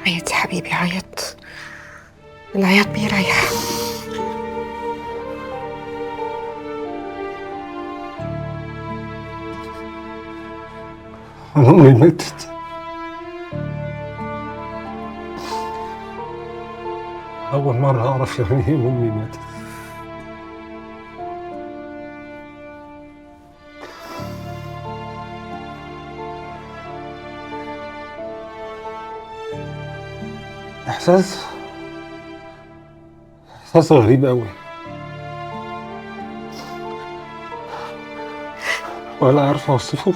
عيط يا حبيبي عيط، العياط بيريح. أنا أمي ماتت. أول مرة أعرف يعني إيه أمي ماتت. إحساس غريب أوي، ولا عارف أوصفه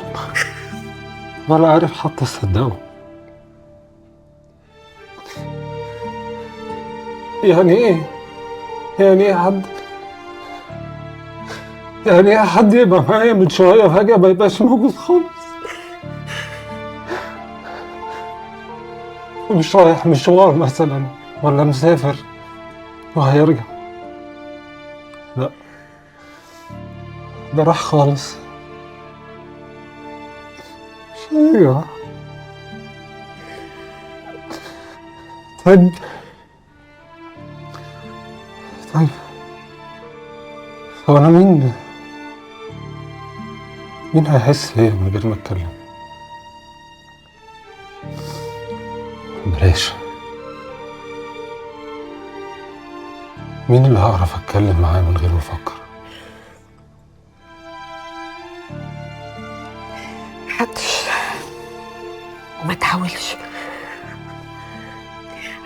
ولا عارف حتى أصدقه. يعني إيه؟ يعني إيه حد؟ يعني إيه حد يبقى معايا من شوية فجأة ما يبقاش موجود خالص؟ مش رايح مشوار مثلا ولا مسافر وهيرجع، لا ده راح خالص، مش هيرجع. طيب طيب هو أنا مين هيحس بيا من غير ما أتكلم؟ بلاش. مين اللي هعرف أتكلم معاه من غير ما أفكر؟ محدش. وما تحاولش،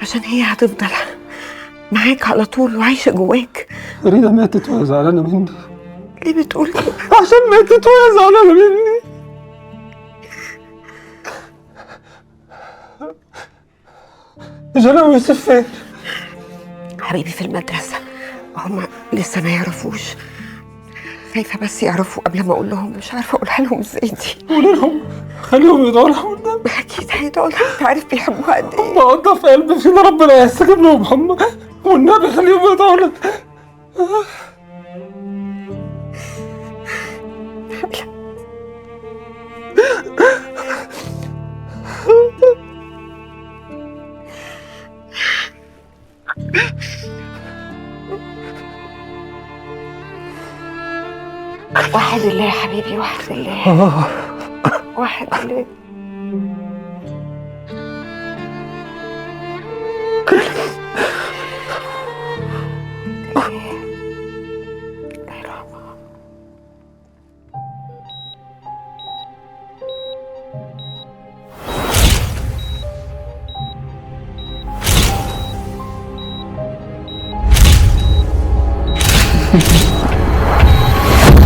عشان هي هتفضل معاك على طول وعايشة جواك. فريدة ماتت وهي زعلانة مني. ليه بتقول كده؟ عشان ماتت وهي زعلانة مني. جنى ويوسف فين؟ حبيبي في المدرسة، هما لسه ما يعرفوش. خايفة بس يعرفوا قبل ما أقول لهم، مش عارفة أقولها لهم إزاي دي. قولي لهم، خليهم يدعوا لها قدام. أكيد هيدعوا لها، أنت عارف بيحبوها قد إيه. هم قضى في قلبي فينا، ربنا يستجيب لهم هم، والنبي خليهم يدعوا لها. واحد الله يا حبيبي، واحد الله، واحد الله. الله يرحمها.